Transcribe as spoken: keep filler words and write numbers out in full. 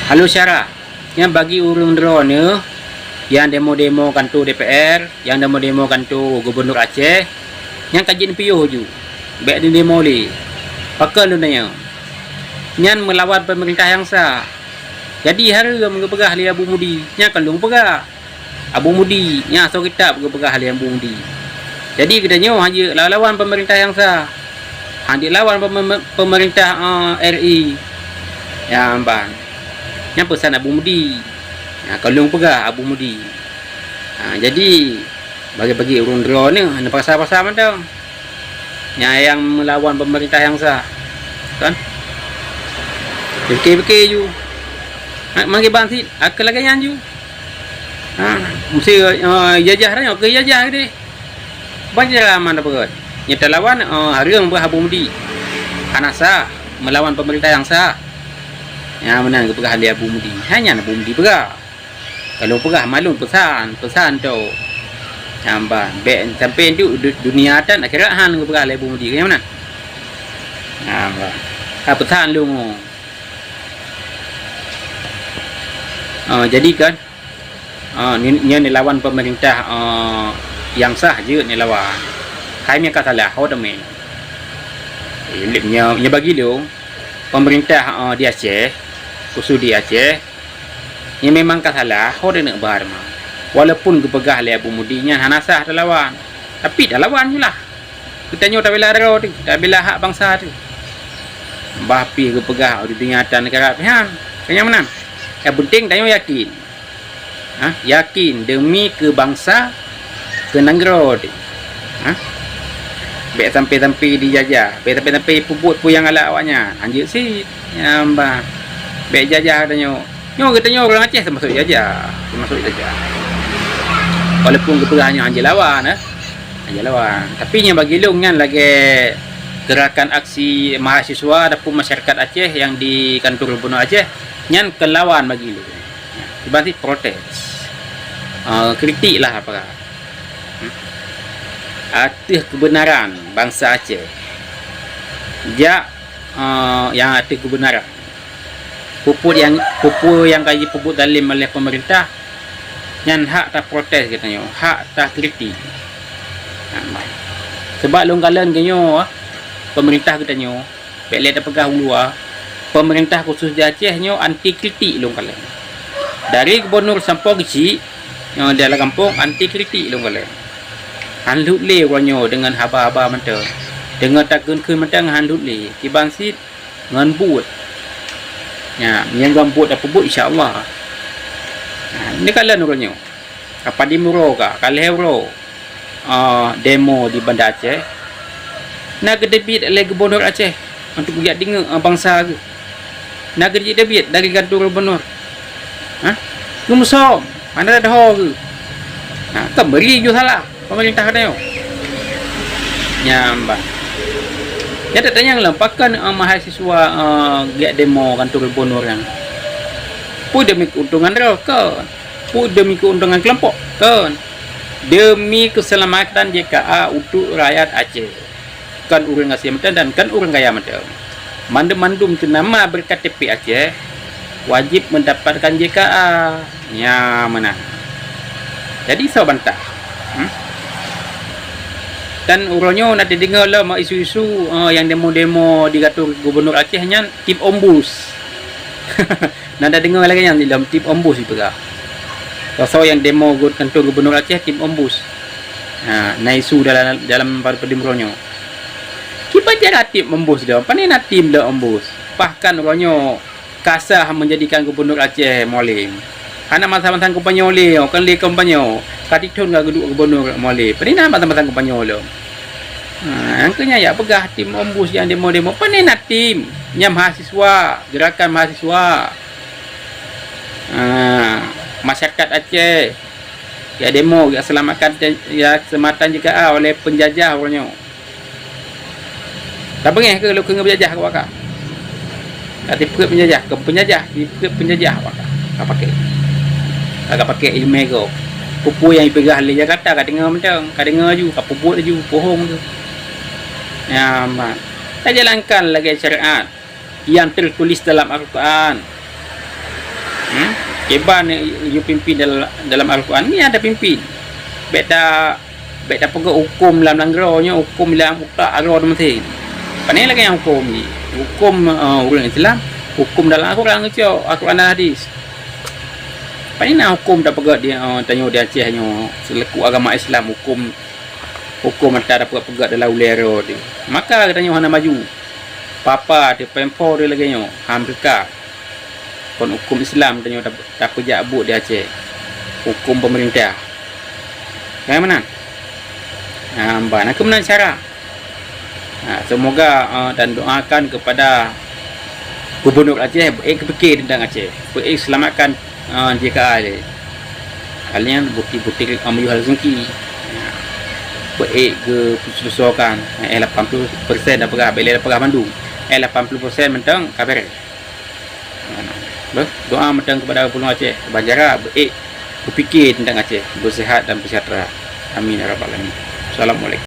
Halo syara, nyan bagi ureuëng droeneuh nyang demo-demo kantô D P R, nyang demo-demo kantô gubunur Aceh, nyan ka jeuet piôh ju, bék demo lé. Pakon lôn tanyong? Nyan meulawan peumeurintah nyang sah. Jadi hareuem geupeugah lé Abu Mudi, nyan kon lôn peugah. Abu Mudi, nyan asoe kitab geupeugah lé Abu Mudi. Jadi geutanyoe hanjeuet lawan-lawan peumeurintah nyang sah. Hanjeuet lawan peume-, peumeurintah, eh, R I. Nyan ban. Nyan peusan Abu Mudi. Nyan kon lôn peugah Abu Mudi. Ha, jadi bagi-bagi ureuëng droeneuh, hana paksa-paksa mantong. Nyang, nyang meulawan peumeurintah nyang sah, kan? Pike-pike ju. Ha, manggé ban cit, akai lagée nyan ju. Ha, meusti, eh, jajah tanyoe keu jajah deh. Ban cara aman dapeurot. Nyang talawan, eh, hareuem beuh Abu Mudi. Hana sah, meulawan peumeurintah nyang sah. Nyang meunan geupeugah lé Abu Mudi. Hai nyan Abu Mudi peugah. Kalau peugah malum peusan, peusan tu. Nyan ban, bék sampai du-, du-, dunia tan akhirat han geupeugah lé Abu Mudi, kan meunan? Nyan ban. Ha, peusan lôn. Ah, jadi kan, ah, ni, nyan ni lawan pemerintah, ah, nyang sah jeuet ni lawan. Hai nyan ka salah, ho teumé. Eh, nyan, nyan bagi lôn, pemerintah, ah, di Aceh, khusus di Aceh, Nyan memang ka salah, ho teuneuk ba teuma. Walaupun geupeugah lé Abu Mudi nyan hana sah talawan, tapi talawan ju lah. Geutanyoe tabila droe teuh, tabila hak bansa teuh. Bah pih geupeugah di dunia tan neugara pih han. Ka nyan meunan. Nyang penting tanyoe yakin. Ha? Yakin demi keu bansa, keu nanggroe teuh. Ha? Bék sampai-sampai dijajah, bék sampai-sampai peubuet peue nyang galak awaknyan. Hanjeuet cit. Nyan bah. Bék jajah tanyoe. Nyoe geutanyoe ureuëng Aceh teumasuk jajah, teumasuk jajah. Walaupun geupeugah nyoe hanjeuet lawan, eh. Hanjeuet lawan. Tapi nyang bagi lôn nyan lagée gerakan aksi mahasiswa ataupun masyarakat Aceh nyang di kantor gubernur Aceh, nyan kon lawan bagi lôn. Iban cit protes. Ah, kritik lah apa. Hmm. Ateueh keubeunaran bansa Aceh. Jak, eh, nyang ateueh keubeunaran. Peue-peue nyang, peue-peue nyang ka jipeubuet zalim oleh pemerintah, nyan hak taprotes geutanyoe, hak takritik. Nah, sabab lôn kalon geutanyoe, pemerintah geutanyoe, bék lé tapeugah ulua, pemerintah khusus di Aceh nyoe anti kritik lôn kalon. Dari gubernur sampoe keuchik, nyoe di dalam gampông anti kritik lôn kalon. Han lheueh lé uroe nyoe deungon haba-haba mantong. Deungon takheun-kheun mantong han lheueh lé. Kiban cit ngon buet. Nya, nyang ngon buet tapeubuet insya Allah. Ha, neukalon uroe nyoe. Ka padum uroe ka, ka lhée uroe, ah, demo di Banda Aceh. Na geuteubiet lé gubernur Aceh untuk geujak deungoe, ah, bansa geuh. Na geujak teubiet dari kantor gubernur. Ha? Geumeusom, hana teuho geuh. Ha, kan bri ju salah pemerintah geutanyoe. Nyan bah. Nyan tatanyong lom, pakon, eh, mahasiswa, eh, geujak demo kantor gubernur nyan? Peue demi keuntungan droe? Kon. Peue demi keuntungan kelompok? Kon. Demi keuseulamatan J K A untuk rakyat Aceh. Kon ureuëng gasien mantong dan kon ureuëng kaya mantong. Mandum-mandum teuh nama ber-K T P Aceh wajéb meudapatkan J K A. Nya meunan. Jadi soe bantah? Hmm? Dan uroe nyoe na teudeungoe lom isu-isu, eh, nyang demo-demo di kantor gubernur Aceh nyan tim ombus. Na teudeungoe lagée nyan di lom tim ombus jipeugah. Soe-soe nyang demo gu-, kantor gubernur Aceh tim ombus. Ha, na isu dalam, dalam padum uroe nyoe. Kiban cara tim ombus lom, pane na tim lom ombus. Bahkan uroe nyoe ka sah menjadikan gubernur Aceh Mualem. Hana mantong-mantong gubernur lé, kan lé gubernur. Ka titôn ka geuduek gubernur Mualem. Pane na mantong-mantong gubernur lom. Ha, nyang keu nyan jak peugah tim ombus nyang demo-demo. Pane na tim? Nyan mahasiswa, gerakan mahasiswa. Ha, masyarakat Aceh. Ya demo, ya selamatkan, ya selamatan J K A oleh penjajah uroe nyoe. Tabeungéh keu lôn keu ngeujajah keu awak ka? Ka tipeuet penjajah, keu penjajah, tipeuet penjajah awak ka. Ka pakai. Ka, ka pakai ileumé gob. Peue-peue nyang jipeugah lé Jakarta ka deungoe mantong, ka deungoe laju, ka peubuet laju, bohong tu. Nyan ban. Tajalankan lagée syariat nyang teutuléh dalam Al-Quran. Hmm? Kiban yue pimpin dalam, dalam Al-Quran ni ada pimpin. Beda, beda peugah hukum dalam nanggroe nyoe, hukum dalam utak aro tu mesti. Pane lagée hukum ni. Hukum uh, ureuëng Islam, hukum dalam Al-Quran keucok, Al-Quran dan hadis. Pane na hukum dak peugah di uh, tanyoe di Aceh nyoe seleku agama Islam, hukum hukum ata dak peugah dalam ulero tu. Maka tanyoe hana maju. Papa di pempo di lagée nyoe, Amerika. Kon hukum Islam tanyoe tapeujak buet di Aceh. Hukum pemerintah. Bagaimana? Nah, meunan keumeunang cara. Ha, semoga uh, dan doakan kepada Gubernur Aceh beuék keupike tentang Aceh, beuék selamatkan uh, J K A. Hal nyan bukti-bukti uh, meyuh hal sengki. Ha, beuék geususokan eh lapan puluh persen dah peugah, bèk lé peugah mandum. Eh lapan puluh persen mantong ka beres. Beuh, doa mantong kepada Gubernur Aceh, banjara beuék berpikir tentang Aceh, bersehat dan bersejahtera. Amin ya rabbal alamin. Assalamualaikum.